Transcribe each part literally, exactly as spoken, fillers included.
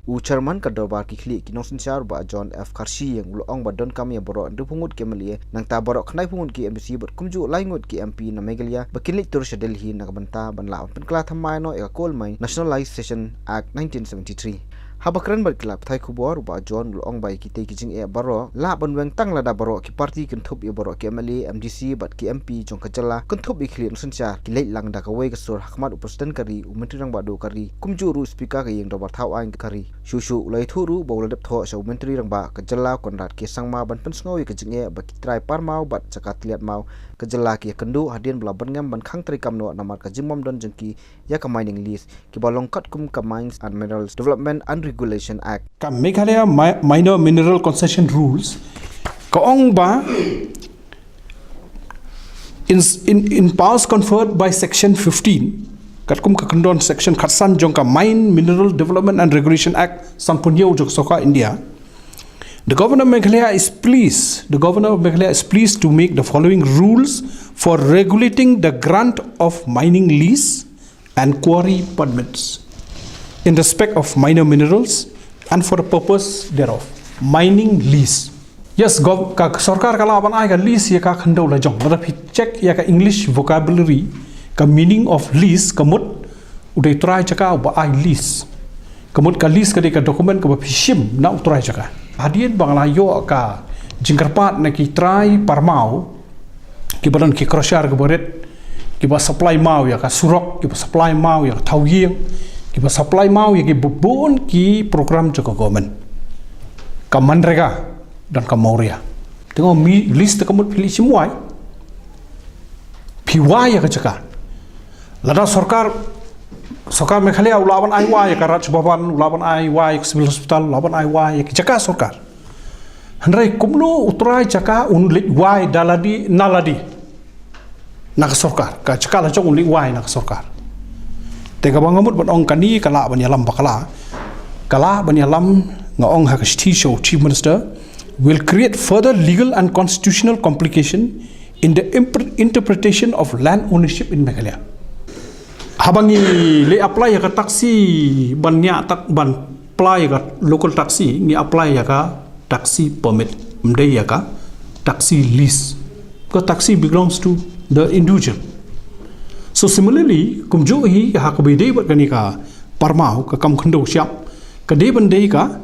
U Chairman ka Dorbar ki Khlieh ki Nongsynshar, Bah John F Kharshi, ïa u la ong ba donkam ïa baroh hynriewphew ngut ki M L A, nangta baroh khyndai phew ngut ki M D C bad kumjuh lai ngut ki M P na Meghalaya ba kin leit tur sha Delhi na ka bynta ban lah ban pynkylla thymmai noh ïa ka Coal Mine Nationalisation Act nineteen seventy-three. Haba kren bad ki lad pathai khubor, u Bah John u la ong ba ïa kitei ki jingeh baroh lah ban weng tang lada baroh ki party kynthup ïa baroh ki M L A, M D C bad ki M P jong ka jylla, kynthup ïa ki Khlieh Nongsynshar, ki leit lang da kawei ka sur ha khmat u President ka ri, u Myntri Rangbah Duh ka ri, kumjuh ruh u Speaker ka Ïing Dorbar Thaw Aiñ ka ri. Shuh shuh u la ïathuh ruh ba u la dep thoh sha u Myntri Rangbah ka jylla, Conrad K Sangma, ban pynsngew ïa ka jingeh ba ki trai Parmaw bad jaka tylliat maw ka jylla ki ïakynduh hadien ba la byrngem ban khang treikam noh namar ka jingbym don jong ki ïa ka mining lease, kiba long katkum ka Mines and Minerals Development and Regulation Act. Ka Meghalaya Mi-, Minor Mineral Concession Rules ka ong ba in, in, in powers conferred by Section fifteen, katkum ka kyndon Section khatsan jong ka Mine Mineral Development and Regulation Act sanphew hynñiew jong ka Sorkar India, the Governor of Meghalaya is pleased, the Governor of Meghalaya is pleased to make the following rules for regulating the grant of mining lease and quarry permits in respect of minor minerals and for the purpose thereof. Mining lease. Yes, gov-, ka sorkar ka lah ban ai ka lease ïa ka khyndew la jong. Lada phi check ïa ka English vocabulary, ka meaning of lease ka mut u dei trai jaka uba ai lease. Ka mut ka lease ka dei ka document kaba phi shim na u trai jaka. Hadien ba nga la ïoh ka jingkyrpad na ki trai Parmaw, kiba don ki crusher kiba rit, kiba supply maw ïa ka surok, kiba supply maw ïa ka thaw ïing, kiba supply maw ïa ki bun ki program jong ka government. Ka MGNREGA, don ka Maurya. Te nga ong mi lease te ka mut phi leit shim wai. Phi wai ïa ka jaka. Lada sorkar, sorkar Meghalaya u lah ban ai wai ïa ka Raj Bhavan, u lah ban ai wai ïa ka Civil Hospital, u lah ban ai wai ïa ka jaka sorkar. Hynrei kumno u trai jaka un leit wai da lade na lade na ka sorkar, ka jaka la jong un leit wai na ka sorkar. Te kaba nga mut ban ong kane ka lah ban ïalam bakla, ka lah ban ïalam, nga ong ha ka shithi sha u Chief Minister, will create further legal and constitutional complication in the impre-, interpretation of land ownership in Meghalaya. Haba ngi leit apply ïa ka taxi ban ïa tak ban apply ïa ka local taxi, ngi apply ïa ka taxi permit, ym dei ïa ka taxi lease. Ka taxi belongs to the individual. So similarly, kumjuh hi ha kaba ïadei bad kane ka Parmaw, ka kam khyndew shyiap, ka dei ban dei ka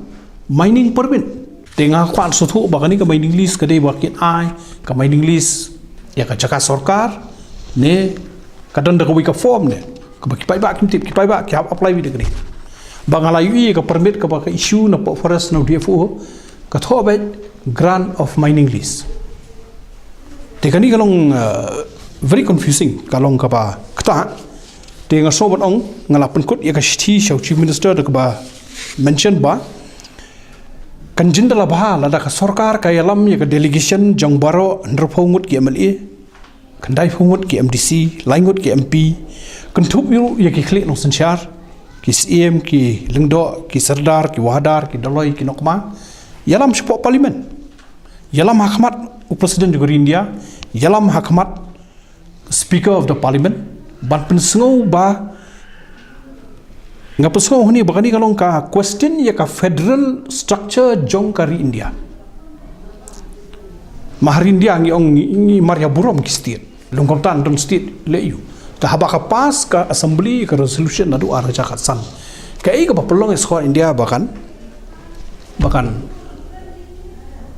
mining permit. Te nga kwah sngewthuh ba kane ka mining lease ka dei ba kin ai ka mining lease ïa ka jaka sorkar ne ka don da kawei ka form ne kaba ki paidbah kim tip, ki paidbah ki hap apply beit da kane. Ba nga la ïohi ka permit kaba ka issue na pok forest na D F O, ka thoh beit grant of mining lease. Te kane ka long, uh, very confusing, ka long kaba ktah. Te nga sngew ban ong, nga la pynkut ïa ka shithi sha u Chief Minister da kaba mention ba kan jin da la bha lada ka sorkar ka ïalam ïa ka delegation jong baroh hynriewphew ngut ki M L A, khyndaiphew ngut ki M D C, lai ngut ki M P, kynthup ruh ïa ki khlieh nongsynshar, ki Syiem, ki Lyngdoh, ki Sordar, ki Wahadar, ki Doloi, ki Nokma, ïalam shapoh Parliament. Ïalam ha khmat u President jong ka ri India, ïalam ha khmat Speaker of the Parliament, ban pynsngew ba, nga pynsngew hangne ba kane ka long ka question ïa ka federal structure jong ka ri India. Ma ha ri India ngi ong ngi, ngi mar ïa burom ki state. Lum kumta don state leh aiu. Te haba ka pass ka assembly ka resolution naduh ar hajar khatsan, kaei kaba pynlong ïa sorkar India ba kan, ba kan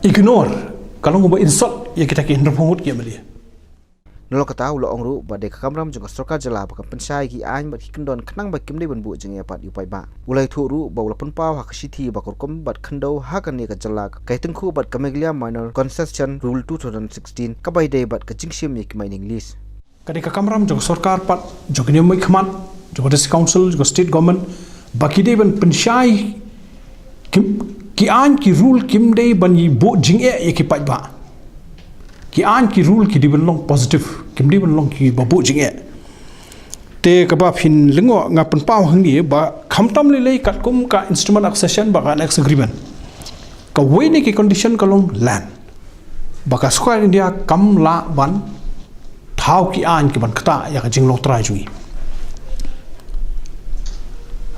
ignore, ka long ba insult ïa kita ki hynriewphew ngut ki M L A. Nalor kata u la ong ruh ba dei ka kamram jong ka sorkar jylla ba kan pynshai ïa ki aiñ bad ki kyndon khnang ba kim dei ban buh jingeh pat ïa u paidbah. U la ïathuh ruh ba u la pynpaw ha ka shithi ba ka rukom bad khyndew ha kane ka jylla ka ïatyngkhuh bad ka Meghalaya Minor Concession Rule two thousand sixteen kaba ïadei bad ka jingshim ïa ki mining lease. Ka dei ka kamram jong ka sorkar pat, jong ka niam mihkhmat, jong ka District Council, jong ka State Government, ba ki dei ban pynshai ki, ki aiñ ki rule kim dei ban ïa buh jingeh ïa ki paidbah. Ki aiñ ki rule ki dei ban long positive, kim dei ban long kiba buh jingeh. Te kaba phin lyngngoh nga pynpaw hangne ba khamtam lei lei katkum ka Instrument Accession bad ka Annex Agreement, kawei na ki condition ka long land. Ba ka sorkar India kam lah ban thaw ki aiñ ki ban ktah ïa ka jinglong trai jong ngi.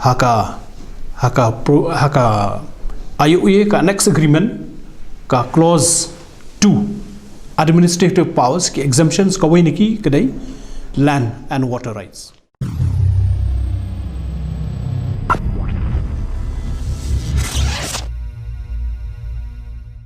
Ha ka, Ha ka pro, ha ka I O A ka next agreement, ka clause two, administrative powers, ki exemptions, kawei na ki ka dei land and water rights.